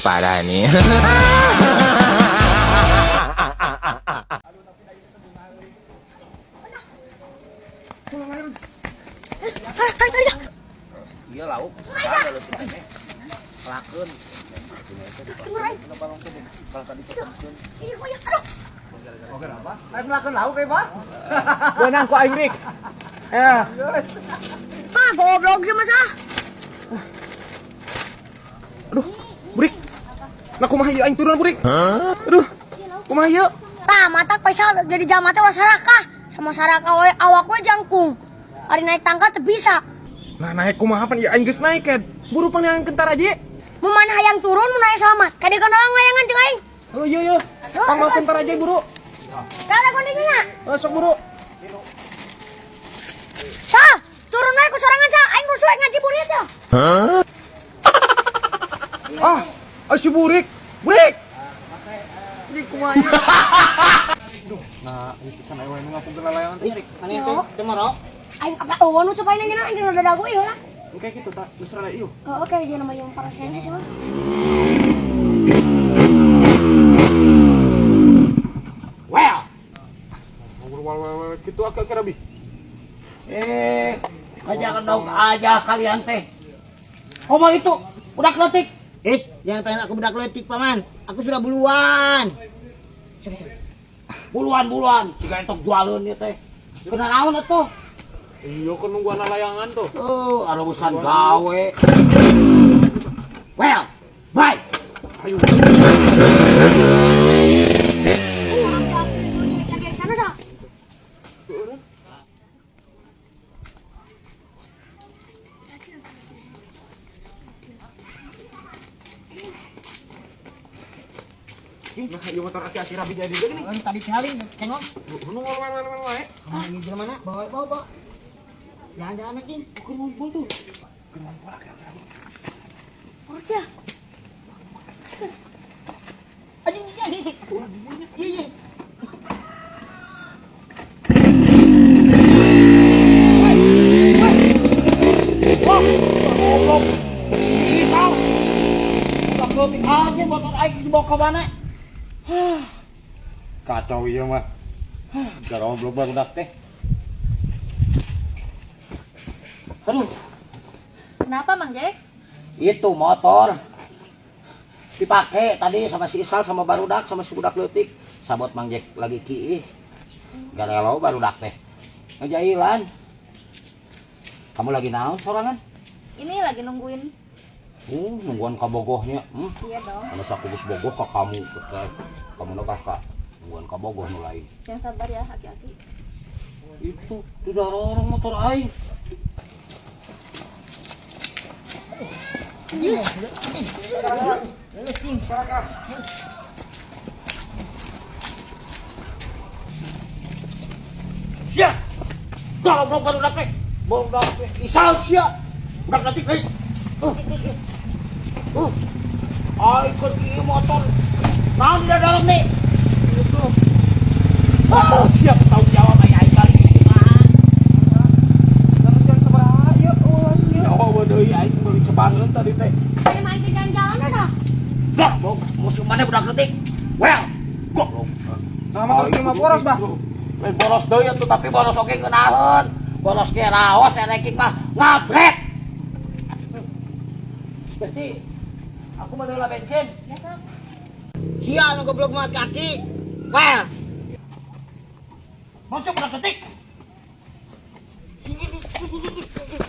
Parah nih. Iya lauk, ada leutik teh. Kelakeun. Ayo melakukan lauk kayak pak. Beunang ku aing Rik. Eh, Ah, goblok sama sah. aduh, burik. Nah kumaha ieu aing turun burik. Aduh. Kumaha ieu? Tah, mata paisal jadi jalma teh ulah sarakah. Sama sarakah we awak we jangkung. Ari naik tangga teu bisa. Nah naik kumaha pan ieu aing geus naik kan. Buru pang kentar aja. Mun mana hayang turun mun hayang selamat. Kadegan orang layangan jeung aing. Oh iya iya. Pang kentar aja buru. Kada kondinya nya. Oh, sok buru. Sah, turun we ku sorangan sah. Aing rusuh ngaji burit ya. Ah, ah si burik. Burik. Ini kumaha ieu? Aduh, nah ini pisan aing nu ngapungkeun layangan teh Rik. Mana itu? Cemoro. Aing apa eueuh nu cobain aja aing rada dagu ieu lah. Kayak gitu tak, geus rada ieu. Oh, oke, jangan nama yang para sih mah. Well, Ngobrol gitu agak kira bi. eh, aja dong aja kalian teh. Ngomong itu, budak leutik. Is, jangan pengen aku budak leutik paman. Aku sudah buluan. Buluan-buluan, jika entok jualeun ieu teh. Kena naon atuh? Iya kan nungguan layangan tuh. Oh, ada urusan gawe. Well, bye. Ayo. Lagi yang sana sah. Nah, ieu motor aki-aki rabi jadi gini. Orang tadi kali tengok. Nu ngomong wae. Mana ini mana? Bawa bawa bawa. Jangan jangan lagi. Keur ngumpul tuh. Keur ngumpul aki-aki rabi. Urus ya. Anjing anjing. Iya iya. Wah, goblok. Isal. Budak leutik aja motor aing dibawa ke mana? Kacau ieu mah. Garoblok barudak teh. Aduh, Kenapa Mang Jack? itu motor dipakai tadi sama si Isal sama barudak sama si budak leutik. Sabot Mang Jack lagi kiih. Garelo barudak teh. Ngejailan. Kamu lagi naon sorangan? Ini lagi nungguin. Nungguan kabogohnya. Iya dong. Karena saku geus bogoh ka kamu teh. Kamu nu ka nungguan kabogoh nu lain. Yang sabar ya, aki-aki. Itu didorong motor aing. Sia. Goblok barudak teh. Barudak teh. Isal sia. Budak leutik euy. Aing keur ieu motor. Naon di dalam nih? Itu. Ah, siap tahu jawab ai aing kali kumaha. Jangan sabaraha ieu eueuh ieu. Nyawa deui aing meuli cebangeun tadi teh. Ini main ke jalan-jalan dah. Goblok, musuh mana budak leutik? Well, goblok. Nah, motor ieu mah boros, Bah. Lain boros deui atuh tapi boros oge ngeunaheun. Boros ge raos eleking mah ngabret. Berarti aku mau heula bensin. Ya, Sok. Sia nu goblok mah kaki. Well. Masuk budak leutik.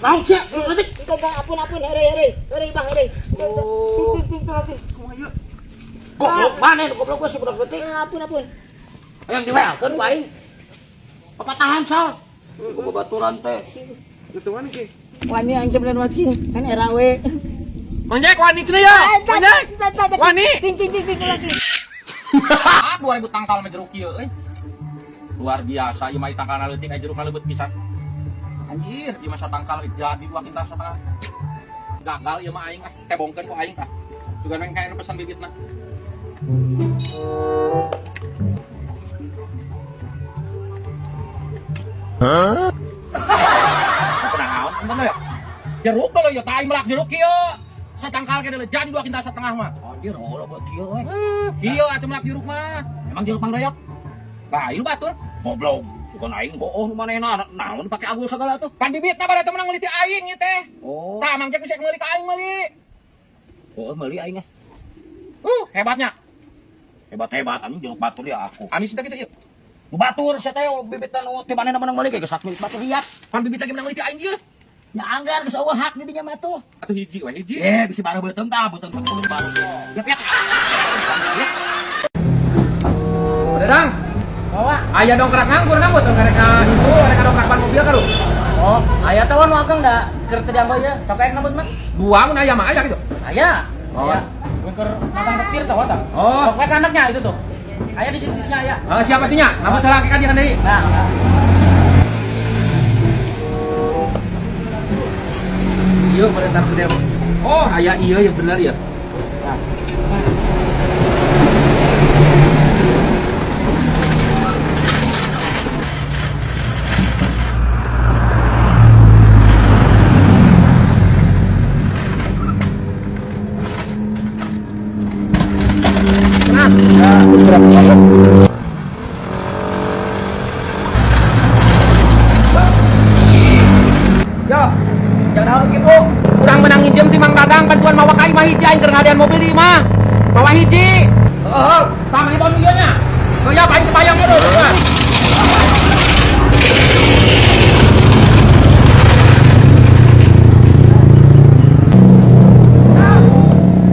Naon sia budak leutik? Enggak ampun ampun here here. Here bah here. Oh. Ting ting ting ting. Kumaha ieu? Goblok mana nu goblok si budak leutik? Ampun ampun. Yang diwelkeun ku aing. Papatahan sal. Ku babaturan teh. Itu mana ki? Wani aing sebenarnya king kan era we. Mang Jack wani cenah ya. Mang Jack. Wani. Ting ting ting ting ting. Ah, 2000 tangkal mah jeruk ieu euy. Luar biasa ieu mah tangkalna leutik aya jerukna leubeut pisan. Anjir, ieu mah satangkal jadi dua kintal setengah. Gagal ieu mah aing ah, tebongkeun ku aing tah. Juga neng kayak pesan bibitna. Hah? Kunaon ya? Jeruk dulu ya, tai melak jeruk ieu. Satangkal ke jadi dua kintal setengah mah. Anjir, oh buat kieu euy. Kieu atuh melak jeruk mah. Emang jeruk mangdoyok? Lah, ieu batur. Goblok. Bukan aing hooh nu manehna naon pake agul segala tuh. Pan bibitna pada teu menang meuli ti aing ieu teh. Oh. Tah Mang Jack bisa meuli ka aing meuli. Oh, meuli aing ah. Hebatnya. Hebat-hebat anjing jeruk batur ya aku. Amis teh kitu ieu. Nu batur sia teh bibitan nu ti manehna menang meuli geus hak milik batur liat. Pan bibit lagi menang meuli ti aing ieu. Ya anggar geus eueuh hak di dinya mah tuh. Atuh hiji we hiji. Eh, bisi bareuh beuteung tah, beuteung sakudu baru. Yap yap. Dadang, Bawa. aya dongkrak nganggur nganggur tuh karek itu karek dongkrak ban mobil kan lu. Oh, aya teh nu akang da keur teu dianggo ieu. Sok aya nambut mah. Dua mun aya mah aya gitu. Aya. Oh. Aya. Keur matang setir tah tah. Oh. Sok we anaknya itu tuh. Aya di situ nya aya. Heeh, siapa atuh nya? Lamun teh laki kan dia kan deui. Nah, Iya, mereka gede. Oh, aya iya ya bener ya. Nah. Yo, jangan naon kitu. Kurang menang nginjem ti Mang Dadang bantuan mawa ka imah hiji aing keur ngadean mobil di imah. Mawa hiji. Heeh. Tah mangga bawa ieu nya. Tuh ya aing kebayang dulu.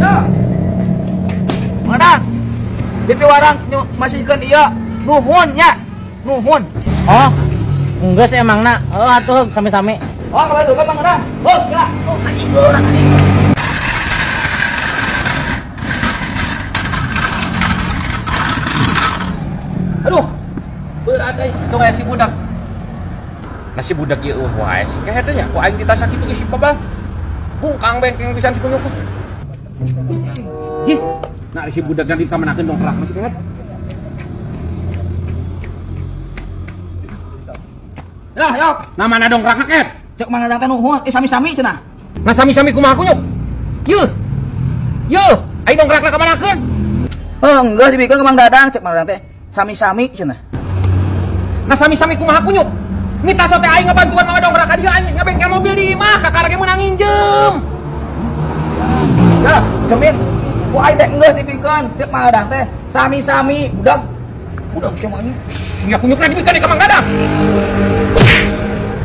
Yo. Mang Dadang. Bibi warang masihkeun ieu. Nuhun nya. Nuhun. Oh, enggak sih emang nak. Oh, atuh sami-sami. Oh, kalau itu kan Mang Dadang. Oh, gila. Oh, anjing urang anjing. Aduh. Berat euy, itu kayak si budak. Nah si budak ieu eueuh wae si kehed nya ku aing ditasa kitu geus si babang. Bungkang bengkeng pisan si kunyuk. Ih, nah si budak yang dikamanakeun dongkrak mah si kehed. Lah, yok. Nah mana dongkrakna kehed? Cek Mang Dadang teh nuhun, sami-sami cenah. Nah sami-sami kumaha kunyuk? Yeuh. Yeuh, aing dongkrakna kamanakeun? Oh, enggak dibikeun ke Mang Dadang, cek Mang Dadang teh sami-sami cenah. Nah sami-sami kumaha kunyuk? Mita sote aing ngabantuan mawa dongkrak ka dieu aing ngabengkel mobil di imah kakara ge meunang nginjem. Ya, cermin. Ku aing teh enggeus dibikeun, cek Mang Dadang teh sami-sami budak. Budak sia mah anjing. Sia kunyukna dibikeun ka Mang Dadang.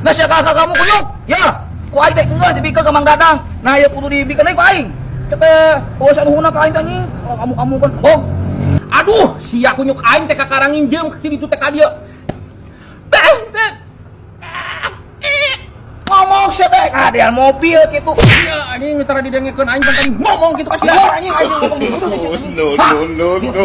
Nah, sia kakak kamu kunyuk. Ya, ku aing teh enggeus dibikeun ka Mang Dadang. Nah, ieu kudu dibikeun deui ku aing. Cek teh, eueuh sanuhunna ka aing teh anjing. Kalau kamu-kamu kan, oh. Aduh, sia kunyuk aing teh kakara nginjem ke ditu teh ka dieu. Beh, beh. Ngomong sia teh kadean mobil kitu. Iya, anjing tara didengekeun aing teh ngomong kitu ka sia. Anjing aing ngomong gitu. No, no, no, no.